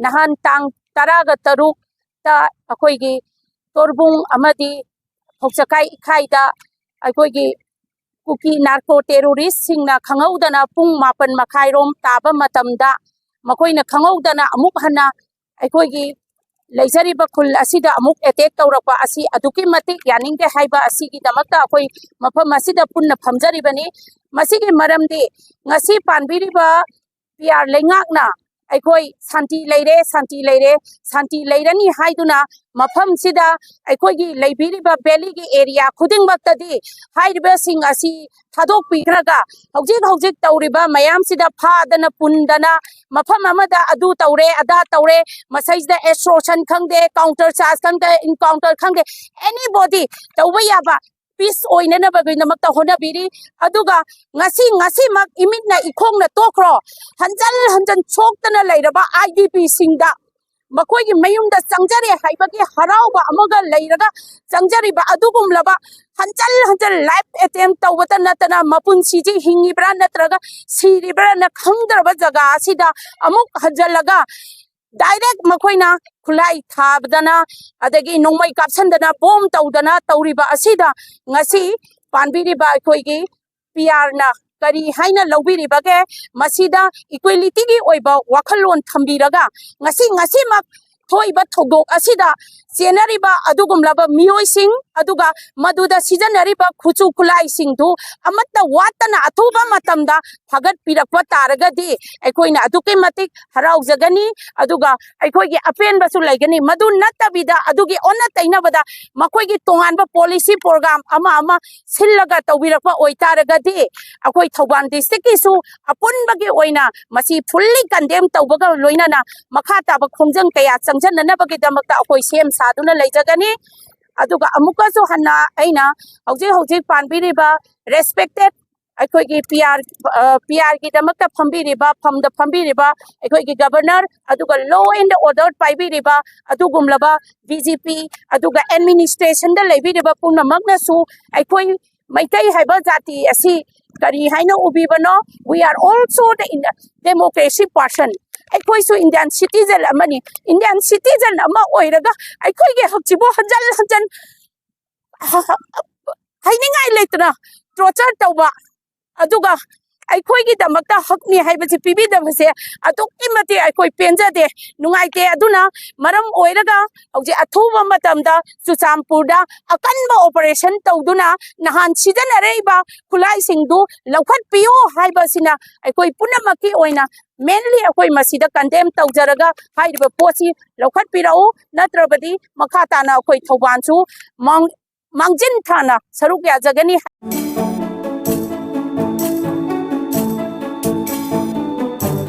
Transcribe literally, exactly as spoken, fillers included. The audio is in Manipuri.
ꯅꯍꯥꯟ ꯇꯥꯡ ꯇꯔꯥꯒ ꯇꯔꯨꯛꯇ ꯑꯩꯈꯣꯏꯒꯤ ꯇꯣꯔꯕꯨꯡ ꯑꯃꯗꯤ ꯐꯧꯆꯀꯥꯏ ꯏꯈꯥꯏꯗ ꯑꯩꯈꯣꯏꯒꯤ ꯀꯨꯀꯤ ꯅꯥꯔꯀꯣ ꯇꯦꯔꯣꯔꯤꯁꯁꯤꯡꯅ ꯈꯪꯍꯧꯗꯅ ꯄꯨꯡ ꯃꯥꯄꯟ ꯃꯈꯥꯏꯔꯣꯝ ꯇꯥꯕ ꯃꯇꯝꯗ ꯃꯈꯣꯏꯅ ꯈꯪꯍꯧꯗꯅ ꯑꯃꯨꯛ ꯍꯟꯅ ꯑꯩꯈꯣꯏꯒꯤ ꯂꯩꯖꯔꯤꯕ ꯈꯨꯜ ꯑꯁꯤꯗ ꯑꯃꯨꯛ ꯑꯦꯇꯦꯛ ꯇꯧꯔꯛꯄ ꯑꯁꯤ ꯑꯗꯨꯛꯀꯤ ꯃꯇꯤꯛ ꯌꯥꯅꯤꯡꯗꯦ ꯍꯥꯏꯕ ꯑꯁꯤꯒꯤꯗꯃꯛꯇ ꯑꯩꯈꯣꯏ ꯃꯐꯝ ꯑꯁꯤꯗ ꯄꯨꯟꯅ ꯐꯝꯖꯔꯤꯕꯅꯤ꯫ ꯃꯁꯤꯒꯤ ꯃꯔꯝꯗꯤ ꯉꯁꯤ ꯄꯥꯟꯕꯤꯔꯤꯕ ꯄꯤ ꯑꯥꯔ ꯂꯩꯉꯥꯛꯅ ꯑꯩꯈꯣꯏ ꯁꯥꯟꯇꯤ ꯂꯩꯔꯦ, ꯁꯥꯟꯇꯤ ꯂꯩꯔꯦ, ꯁꯥꯟꯇꯤ ꯂꯩꯔꯅꯤ ꯍꯥꯏꯗꯨꯅ ꯃꯐꯝꯁꯤꯗ ꯑꯩꯈꯣꯏꯒꯤ ꯂꯩꯕꯤꯔꯤꯕ ꯚꯦꯂꯤꯒꯤ ꯑꯦꯔꯤꯌꯥ ꯈꯨꯗꯤꯡꯃꯛꯇꯗꯤ ꯍꯥꯏꯔꯤꯕꯁꯤꯡ ꯑꯁꯤ ꯊꯥꯗꯣꯛꯄꯤꯈ꯭ꯔꯒ ꯍꯧꯖꯤꯛ ꯍꯧꯖꯤꯛ ꯇꯧꯔꯤꯕ ꯃꯌꯥꯝꯁꯤꯗ ꯐꯥꯗꯅ ꯄꯨꯟꯗꯅ ꯃꯐꯝ ꯑꯃꯗ ꯑꯗꯨ ꯇꯧꯔꯦ, ꯑꯗꯥ ꯇꯧꯔꯦ, ꯃꯁꯩꯁꯤꯗ ꯑꯦꯛꯁꯇꯣꯔꯁꯟ ꯈꯪꯗꯦ, ꯀꯥꯎꯟꯇꯔ ꯆꯥꯔꯖ ꯈꯪꯗꯦ, ꯏꯟꯀꯥꯎꯟꯇꯔ ꯈꯪꯗꯦ, ꯑꯦꯅꯤꯕꯣꯗꯤ ꯇꯧꯕ ꯌꯥꯕ ꯄꯤꯁ ꯑꯣꯏꯅꯅꯕꯒꯤꯗꯃꯛꯇ ꯍꯣꯠꯅꯕꯤꯔꯤ꯫ ꯑꯗꯨꯒ ꯉꯁꯤ, ꯉꯁꯤꯃꯛ ꯏꯃꯤꯠꯅ ꯏꯈꯣꯡꯅ ꯇꯣꯛꯈ꯭ꯔꯣ, ꯍꯟꯖꯜ ꯍꯟꯖꯜ ꯁꯣꯛꯇꯅ ꯂꯩꯔꯕ ꯑꯥꯏ ꯗꯤ ꯄꯤꯁꯤꯡꯗ ꯃꯈꯣꯏꯒꯤ ꯃꯌꯨꯝꯗ ꯆꯪꯖꯔꯦ ꯍꯥꯏꯕꯒꯤ ꯍꯔꯥꯎꯕ ꯑꯃꯒ ꯂꯩꯔꯒ ꯆꯪꯖꯔꯤꯕ ꯑꯗꯨꯒꯨꯝꯂꯕ ꯍꯟꯖꯜ ꯍꯟꯖꯜ ꯂꯥꯏꯐ ꯑꯦꯇꯦꯝ ꯇꯧꯕꯇ ꯅꯠꯇꯅ ꯃꯄꯨꯟꯁꯤꯁꯤ ꯍꯤꯡꯉꯤꯕ꯭ꯔꯥ ꯅꯠꯇ꯭ꯔꯒ ꯁꯤꯔꯤꯕ꯭ꯔꯥꯅ ꯈꯪꯗ꯭ꯔꯕ ꯖꯒꯥ ꯑꯁꯤꯗ ꯑꯃꯨꯛ ꯍꯟꯖꯜꯂꯒ ꯗꯥꯏꯔꯦꯛ ꯃꯈꯣꯏꯅ ꯈꯨꯠꯂꯥꯏ ꯊꯥꯕꯗꯅ, ꯑꯗꯒꯤ ꯅꯣꯡꯃꯩ ꯀꯥꯞꯁꯟꯗꯅ, ꯕꯣꯝ ꯇꯧꯗꯅ ꯇꯧꯔꯤꯕ ꯑꯁꯤꯗ ꯉꯁꯤ ꯄꯥꯟꯕꯤꯔꯤꯕ ꯑꯩꯈꯣꯏꯒꯤ ꯄꯤ ꯑꯥꯔꯅ ꯀꯔꯤ ꯍꯥꯏꯅ ꯂꯧꯕꯤꯔꯤꯕꯒꯦ? ꯃꯁꯤꯗ ꯏꯀ꯭ꯋꯦꯂꯤꯇꯤꯒꯤ ꯑꯣꯏꯕ ꯋꯥꯈꯜꯂꯣꯟ ꯊꯝꯕꯤꯔꯒ ꯉꯁꯤ, ꯉꯁꯤꯃꯛ ꯊꯣꯛꯏꯕ ꯊꯧꯗꯣꯛ ꯑꯁꯤꯗ ꯆꯦꯟꯅꯔꯤꯕ ꯑꯗꯨꯒꯨꯝꯂꯕ ꯃꯤꯑꯣꯏꯁꯤꯡ, ꯑꯗꯨꯒ ꯃꯗꯨꯗ ꯁꯤꯖꯤꯟꯅꯔꯤꯕ ꯈꯨꯠꯁꯨ ꯈꯨꯠꯂꯥꯏꯁꯤꯡꯗꯨ ꯑꯃꯠꯇ ꯋꯥꯠꯇꯅ ꯑꯊꯨꯕ ꯃꯇꯝꯗ ꯐꯥꯒꯠꯄꯤꯔꯛꯄ ꯇꯥꯔꯒꯗꯤ ꯑꯩꯈꯣꯏꯅ ꯑꯗꯨꯛꯀꯤ ꯃꯇꯤꯛ ꯍꯔꯥꯎꯖꯒꯅꯤ, ꯑꯗꯨꯒ ꯑꯩꯈꯣꯏꯒꯤ ꯑꯄꯦꯟꯕꯁꯨ ꯂꯩꯒꯅꯤ꯫ ꯃꯗꯨ ꯅꯠꯇꯕꯤꯗ ꯑꯗꯨꯒꯤ ꯑꯣꯟꯅ ꯇꯩꯅꯕꯗ ꯃꯈꯣꯏꯒꯤ ꯇꯣꯉꯥꯟꯕ ꯄꯣꯂꯤꯁꯤ ꯄ꯭ꯔꯣꯒ꯭ꯔꯥꯝ ꯑꯃ ꯑꯃ ꯁꯤꯜꯂꯒ ꯇꯧꯕꯤꯔꯛꯄ ꯑꯣꯏꯇꯥꯔꯒꯗꯤ ꯑꯩꯈꯣꯏ ꯊꯧꯕꯥꯜ ꯗꯤꯁꯇ꯭ꯔꯤꯛꯀꯤꯁꯨ ꯑꯄꯨꯟꯕꯒꯤ ꯑꯣꯏꯅ ꯃꯁꯤ ꯐꯨꯜꯂꯤ ꯀꯟꯗꯦꯝ ꯇꯧꯕꯒ ꯂꯣꯏꯅꯅ ꯃꯈꯥ ꯇꯥꯕ ꯈꯣꯡꯖꯪ ꯀꯌꯥ ꯆꯪꯁꯤꯟꯅꯅꯕꯒꯤꯗꯃꯛꯇ ꯑꯩꯈꯣꯏ ꯁꯦꯝ ꯁꯥꯗꯨꯅ ꯂꯩꯖꯒꯅꯤ꯫ ꯑꯗꯨꯒ ꯑꯃꯨꯛꯀꯁꯨ ꯍꯟꯅ ꯑꯩꯅ ꯍꯧꯖꯤꯛ ꯍꯧꯖꯤꯛ ꯄꯥꯟꯕꯤꯔꯤꯕ ꯔꯦꯁꯄꯦꯛꯇꯦꯠ ꯑꯩꯈꯣꯏꯒꯤ ꯄꯤ ꯑꯥꯔ, ꯄꯤ ꯑꯥꯔꯒꯤꯗꯃꯛꯇ ꯐꯝꯕꯤꯔꯤꯕ, ꯐꯝꯗ ꯐꯝꯕꯤꯔꯤꯕ ꯑꯩꯈꯣꯏꯒꯤ ꯒꯕꯔꯅꯔ, ꯑꯗꯨꯒ ꯂꯣ ꯑꯦꯟ ꯑꯣꯔꯗꯔ ꯄꯥꯏꯕꯤꯔꯤꯕ ꯑꯗꯨꯒꯨꯝꯂꯕ ꯗꯤ ꯖꯤ ꯄꯤ, ꯑꯗꯨꯒ ꯑꯦꯗꯃꯤꯅꯤꯁꯇ꯭ꯔꯦꯁꯟꯗ ꯂꯩꯕꯤꯔꯤꯕ ꯄꯨꯝꯅꯃꯛꯅꯁꯨ ꯑꯩꯈꯣꯏ ꯃꯩꯇꯩ ꯍꯥꯏꯕ ꯖꯥꯇꯤ ꯑꯁꯤ ꯀꯔꯤ ꯍꯥꯏꯅ ꯎꯕꯤꯕꯅꯣ? We are also the in-, democracy person. ꯑꯩꯈꯣꯏꯁꯨ ꯏꯟꯗꯤꯌꯥꯟ ꯁꯤꯇꯤꯖꯟ ꯑꯃꯅꯤ꯫ ꯏꯟꯗꯤꯌꯥꯟ ꯁꯤꯇꯤꯖꯟ ꯑꯃ ꯑꯣꯏꯔꯒ ꯑꯩꯈꯣꯏꯒꯤ ꯍꯛꯁꯤꯕꯨ ꯍꯟꯖꯟ ꯍꯟꯖꯟ ꯍꯥꯏꯅꯤꯡꯉꯥꯏ ꯂꯩꯇꯅ ꯇꯣꯔꯆꯔ ꯇꯧꯕ, ꯑꯗꯨꯒ ꯑꯩꯈꯣꯏꯒꯤꯗꯃꯛꯇ ꯍꯛꯅꯤ ꯍꯥꯏꯕꯁꯤ ꯄꯤꯕꯤꯗꯕꯁꯦ ꯑꯗꯨꯛꯀꯤ ꯃꯇꯤꯛ ꯑꯩꯈꯣꯏ ꯄꯦꯟꯖꯗꯦ, ꯅꯨꯡꯉꯥꯏꯇꯦ꯫ ꯑꯗꯨꯅ ꯃꯔꯝ ꯑꯣꯏꯔꯒ ꯍꯧꯖꯤꯛ ꯑꯊꯨꯕ ꯃꯇꯝꯗ ꯆꯨꯔꯆꯥꯟꯄꯨꯔꯗ ꯑꯀꯟꯕ ꯑꯣꯄꯔꯦꯁꯟ ꯇꯧꯗꯨꯅ ꯅꯍꯥꯟ ꯁꯤꯖꯤꯟꯅꯔꯛꯏꯕ ꯈꯨꯠꯂꯥꯏꯁꯤꯡꯗꯨ ꯂꯧꯈꯠꯄꯤꯌꯨ ꯍꯥꯏꯕꯁꯤꯅ ꯑꯩꯈꯣꯏ ꯄꯨꯝꯅꯃꯛꯀꯤ ꯑꯣꯏꯅ, ꯃꯦꯟꯂꯤ ꯑꯩꯈꯣꯏ ꯃꯁꯤꯗ ꯀꯟꯗꯦꯝ ꯇꯧꯖꯔꯒ ꯍꯥꯏꯔꯤꯕ ꯄꯣꯠꯁꯤ ꯂꯧꯈꯠꯄꯤꯔꯛꯎ, ꯅꯠꯇ꯭ꯔꯕꯗꯤ ꯃꯈꯥ ꯇꯥꯅ ꯑꯩꯈꯣꯏ ꯊꯧꯕꯥꯜꯁꯨ ꯃꯥꯡ-, ꯃꯥꯡꯖꯤꯟ ꯊꯥꯅ ꯁꯔꯨꯛ ꯌꯥꯖꯒꯅꯤ꯫